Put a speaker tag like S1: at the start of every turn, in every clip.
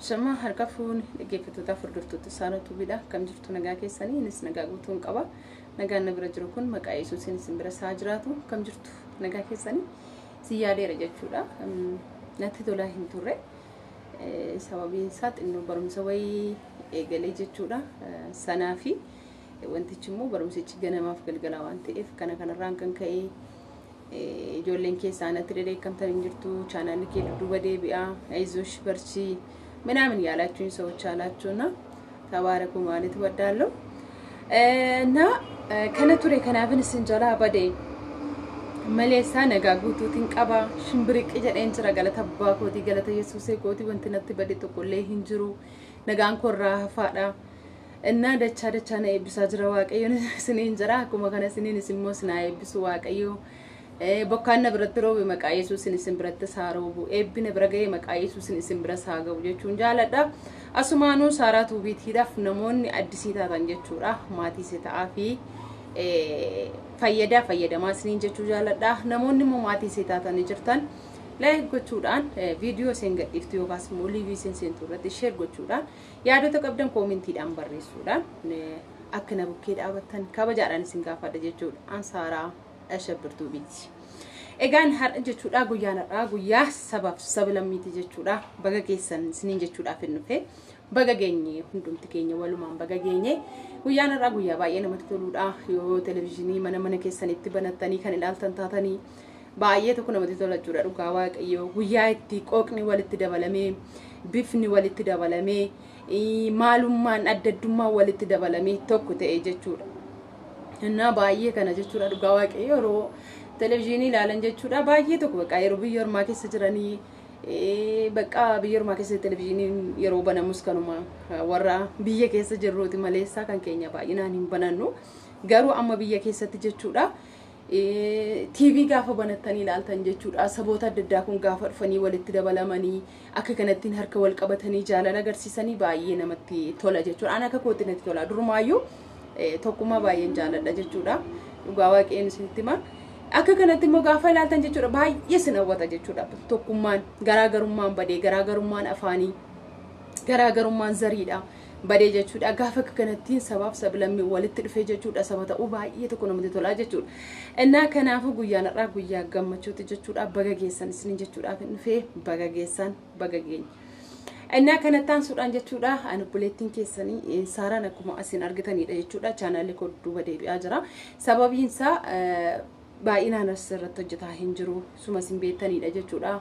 S1: Ashama harka fuuni dhaggeeffattootaaf hordoftoota Saaroo Tuubiidha. Akkam jirtu, nagaa keessanii? Innis nagaa guutuun qaba. Nagaan na bira jiru kun maqaa Yesuusiin isin bira isaa jiraatu. Akkam jirtu, nagaa keessanii? Si yaadeera jechuudha. Natti tolaa hin turre. Sababiin isaa xinnoo barumsa wayii eegalee jechuudha. Sanaa fi wantichi immoo barumsichi ganamaaf galgala waan ta'eef kana kanarraan kan ka'e ijoolleen keessaa natti dhedheekkamtan hin jirtu. Chaanaalli kee dudduuba deebi'aa, አይዞሽ በርቺ ምናምን ያላችሁኝ ሰዎች አላችሁና ተባረኩ ማለት እወዳለሁ። እና kana ture, kanaafin isin jalaa bade maleessaa nagaa guutuutiin qaba. Shimbiriqqi jedheen jira. Galata abbaa kootii, galata Yesuusee kootii, wanti natti bade tokkollee hin jiru. Nagaan korraa hafaadha. እና dachaa dachaa na eebbisaa jira Waaqayyoon isiniin jira. Akkuma kana isiniinis immoo isin haa eebbisu Waaqayyo. Bokkaan na biratti roobe maqaa Yesuusin isin biratti haa roobu. Eebbi na bira ga'e maqaa Yesuusin isin biras haa ga'u jechuun jaaladha. Asumaanuu Saaraa Tuubiitiidhaaf namoonni addisii taatan jechuudha. Maatii si ta'aa fi fayyadaa fayyadamaa isiniin jechuu jaaladha. Namoonni immoo maatii si taatanii jirtan like gochuudhaan, viidiyoo isheen gadhiiftu yookaas immoo live isheen seentu irratti share gochuudhaan, yaadota qabdan koomentiidhaan barreessuudhaan akka na bukkee dhaabattan kabajaadhaan isin gaafadha jechuudha. An Saaraa Ashabbirtuu Biiti. Egaan har'a jechuudha, guyyaan har'aa guyyaa sabaaf sablammiiti jechuudha. Baga geessan isiniin jechuudhaaf hin dhufe. Baga geenye, hundumti keenya walumaan baga geenye. Guyyaan har'aa guyyaa baay'ee namatti toludha. Yoo televizyiinii mana mana keessanitti banattanii kan ilaaltan taatanii baay'ee tokko namatti tola jechuudha, dhugaa Waaqayyoo. Guyyaa itti qooqni walitti dabalamee, bifni walitti dabalamee, maalummaan adda addummaan walitti dabalamee tokko ta'e jechuudha. እና baay'ee kana jechuudha, dhugaa Waaqayyoo, yeroo televizyiinii ilaalan jechuudha, baay'ee tokko bakka yeroo biyya ormaa keessa jiranii, bakka biyya ormaa keessa televizyiiniin yeroo banamus kanuma warra biyya keessa jirruuti maleessaa kan keenya baay'inaan hin banannu. Garuu amma biyya keessatti jechuudha, TV gaafa banattanii ilaaltan jechuudha, saboota adda addaa kun gaafa dhufanii walitti dabalamanii akka kanattiin harka wal qabatanii jaalala agarsiisanii baay'ee namatti tola jechuudha. Ani akka kootti natti tola. Durumaayyuu tokkummaa baay'een jaaladha jechuudha. Dhugaa Waaqayyoon isinitti hima. Akka kanatti immoo gaafa ilaaltan jechuudha, baay'ee sin hawwata jechuudha. Tokkummaan, garaagarummaan badee, garaagarummaan afaanii, garaagarummaan zariidha badee jechuudha. Gaafa akka kanattiin sabaaf sablammii walitti dhufee jechuudha, saba ta'uu baay'ee tokko namatti tolaa jechuudha. Innaa kanaafuu guyyaan har'aa guyyaa gammachuuti jechuudha. Baga geessan isiniin jechuudhaaf hin dhufee, baga geessan, baga geenye. Innaa kanatti aansuudhaan jechuudha, ani obboleettiin keessanii Saaraan akkuma asin argitanidha jechuudha. Chaanaalli koo duuba deebi'aa jira. Sababiin isaa baay'inaan as irratti hojjetaa hin jiru. Suma isin beektanidha jechuudha.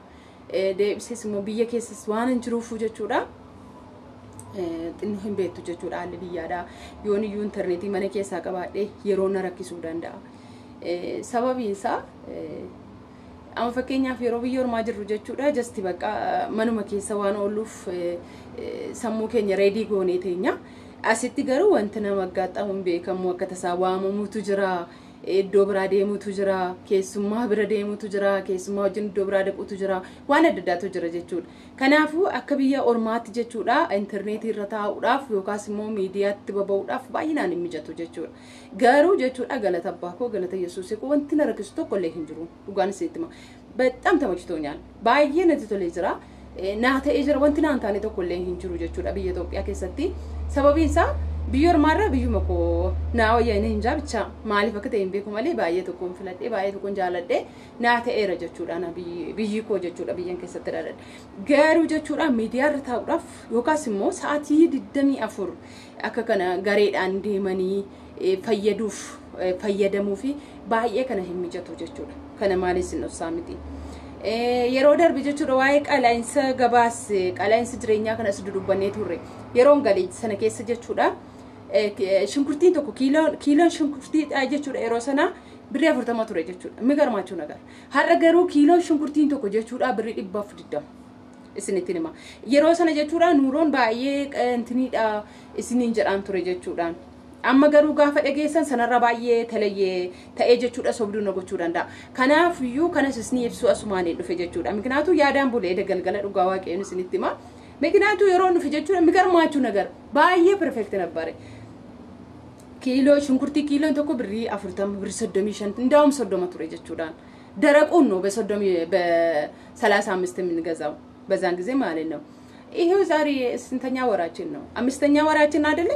S1: Deebisees immoo biyya keessas waan hin jiruufu jechuudha. Xinnoo hin beektu jechuudha haalli biyyaadha. Yoon iyyuu intarneetii mana keessaa qabaadhee yeroo na rakkisuu danda'a. Sababiin isaa amma fakkeenyaaf yeroo biyya ormaa jirru jechuudha, just bakka manuma keessa waan oolluuf sammuu keenya ready goonee teenya. Asitti garuu wanti nama aggaxxamu hin beekamu, akka tasaa waamamuutu jira. Iddoo biraa deemuutu jira, keessummaa bira deemuutu jira, keessummaa wajjin iddoo biraa dhaquutu jira, waan adda addaatu jira jechuudha. Kanaafuu akka biyya ormaatti jechuudha, intarneetii irra taa'uudhaaf yookaas immoo miidiyaatti baba'uudhaaf baay'inaan hin mijatu jechuudha. Garuu jechuudha, galata abbaa koo, galata Yesuusii koo, wanti na rakkisu tokko illee hin jiru. Dhugaan isinitti hima. በጣም ተመችቶኛል. Baay'ee natti tolee jira. Naa ta'ee jira, wanti naan taane tokko illee hin jiru jechuudha biyya Itoophiyaa keessatti. Sababiin isaa biyya ormaarraa biyyuma koo naa wayyaa hin jaa bicha maaliif akka ta'e hin beeku malee baay'ee tokkoon filadhee, baay'ee tokkoon jaaladhee, naa ta'eera jechuudha na biyyi koo jechuudha, biyyan keessatti dhaladhe. Garuu jechuudha, miidiyaarra taa'uudhaaf yookaas immoo sa'aatii 24 akka kana gareedhaan deemanii fayyaduuf fayyadamuu fi baay'ee kana hin mijatu jechuudha. Kana maalis hin dhoksaa miti. Yeroo darbe jechuudha, waa'ee qaala'insa gabaas, qaala'insa jireenyaa kanas dudubbannee turre. Yeroon galee sana keessa jechuudha, shunkurtiin tokko, kiiloon shunkurtii jechuudha, yeroo sana birrii 40 ture jechuudha. የሚገርማችሁ ነገር. Har'a garuu kiiloon shunkurtiin tokko jechuudha birrii 120. Isinitti hima. Yeroo sana jechuudha, nuuroon baay'ee intiniidha isiniin jedhaan ture jechuudhaan. Amma garuu gaafa dhageessan sanarra baay'ee talayyee ta'ee jechuudha, sobduu na gochuu danda'a. Kanaaf iyyuu kanas isinii ibsuu asumaan dhufe jechuudha. ምክንያቱ yaadaan bulee galgala, dhugaa Waaqayyoon isinitti hima. ምክንያቱ yeroo dhufe jechuudha, የሚገርማችሁ ነገር baay'ee perfect ነበረ. Kiiloo shunkurtii kiiloon tokko birrii 40, birrii 35, እንዳውም 30 ture jechuudhaan. ደረቁን ነው በ35 የምንገዛው በዛን ጊዜ ማለት ነው። ይሄው ዛሬ ስንተኛ ወራችን ነው? 5ኛ ወራችን አይደለ?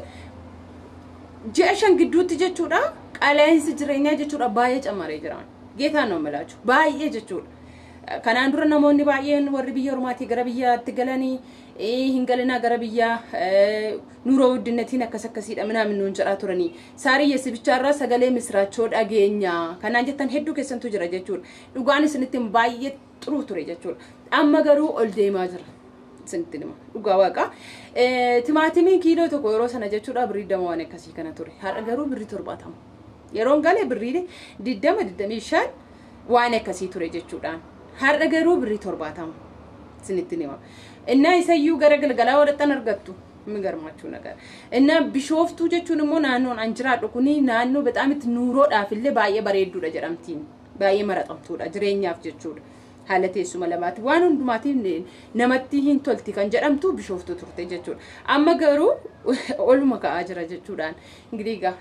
S1: Ji'a 5 gidduutti jechuudha qaala'insi jireenyaa jechuudha baay'ee camaree jira. ጌታ ነው የምላችሁ baay'ee jechuudha. Kanaan dura namoonni baay'een warri biyya ormaatii gara biyyaatti galanii hin galinaa gara biyyaa ኑሮ ውድነtiin akkas akkasiidha ምናምን nuun jedhaa turanii. Saariyye sibichaarraa sagalee misiraachoo dhageenya kanaan jettan hedduu keessantu jira jechuudha. Dhugaan isinitti baay'ee xuruu ture jechuudha. Amma garuu ol deemaa jira. Isinitti hima dhugaa waaqa. Timaatimiin kiiloo tokko yeroo sana jechuudha birrii 20 waan akkasii kana ture. Har'a garuu birrii 70. Yeroon galee birrii 20 25 waan akkasii ture jechuudhaan. Har'a garuu birrii 70 isinitti hima. Innaa isayyuu gara galgalaa waraqaan argattu. የሚገርማችሁ ነገር እና ቢሾፍቱ jechuun immoo naannoon an jiraadhu kuni naannoo በጣም itti nuuroodhaaf illee baay'ee bareedduudha jedhamtiin, baay'ee maraxamtuudha jireenyaaf jechuudha. Haala teessuma lamaati waan hundumaatiif namatti hin tolti kan jedhamtu Bishooftuu turte jechuudha. Amma garuu oluma ka'aa jira jechuudhaan. እንግዲህ egaa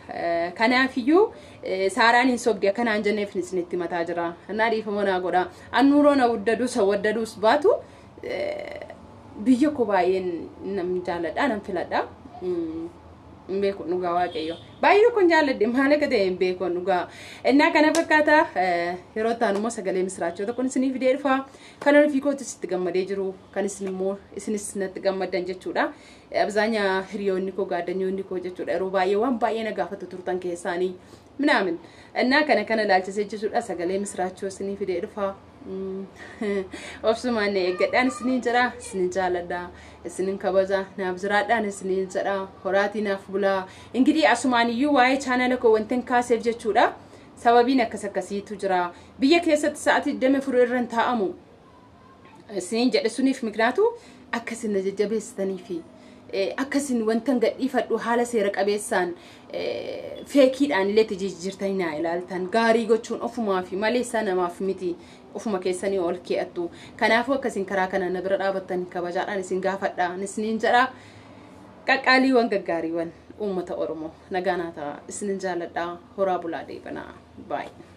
S1: kanaafiyyuu Saaraan hin sobdi akkanaan jenneef isinitti mataa jira. Innaa dhiifama naa godha. An nuuroo na wuddaduus waddaduus baatu biyya koo baay'een nam jaalladha, nan filadha. Hin beeku dhugaa waaqayyo. Baay'ee tokkon jaalladhe, maal akka ta'e hin beeku dhugaa. Innaa kana fakkaata. Yeroo ta'an immoo sagalee misiraachoo tokkon isinii fidee dhufa. Kan ofii kootis itti gammadee jiru kan isin immoo isinis natti gammaddan jechuudha. Abzaanya hiriyoonni koo gaaddanyoonni koo jechuudha yeroo baay'ee waan baay'ee na gaafatu turtan keessaanii ምናምን እና kana kana ilaalchisee jechuudha sagalee misiraachoo isinii fidee dhufa. Obsumaan eeggadhaan isiniin jedha, isinin jaaladha, isinin kabaja, naaf jiraadhaan isiniin jedha, horaatii naaf bulaa. እንግዲህ asumaan iyyuu waa'ee chaanala koo wantin kaaseef jechuudha sababiin akkas akkasiitu jira. Biyya keessatti sa'aatii 24 irra hin taa'amu isiniin jedhe suniif miknaatu akkasin na jajjabeessitanii fi akkasin wantan gadhiifadhu haala seera qabeessaan feekiidhaan illee itti jijjiirtanii naa ilaaltan gaarii gochuun ofumaa fi malee isaa namaaf miti, ofuma keessanii ol kee'attu. Kanaafuu akkasin karaa kana na bira dhaabattan kabajaadhaan isin gaafadha isiniin jedha. Qaqqaaliiwwan gaggaariiwwan uummata Oromoo nagaa naa ta'a, isinin jaaladha, horaa bulaa deebanaa baay'ee.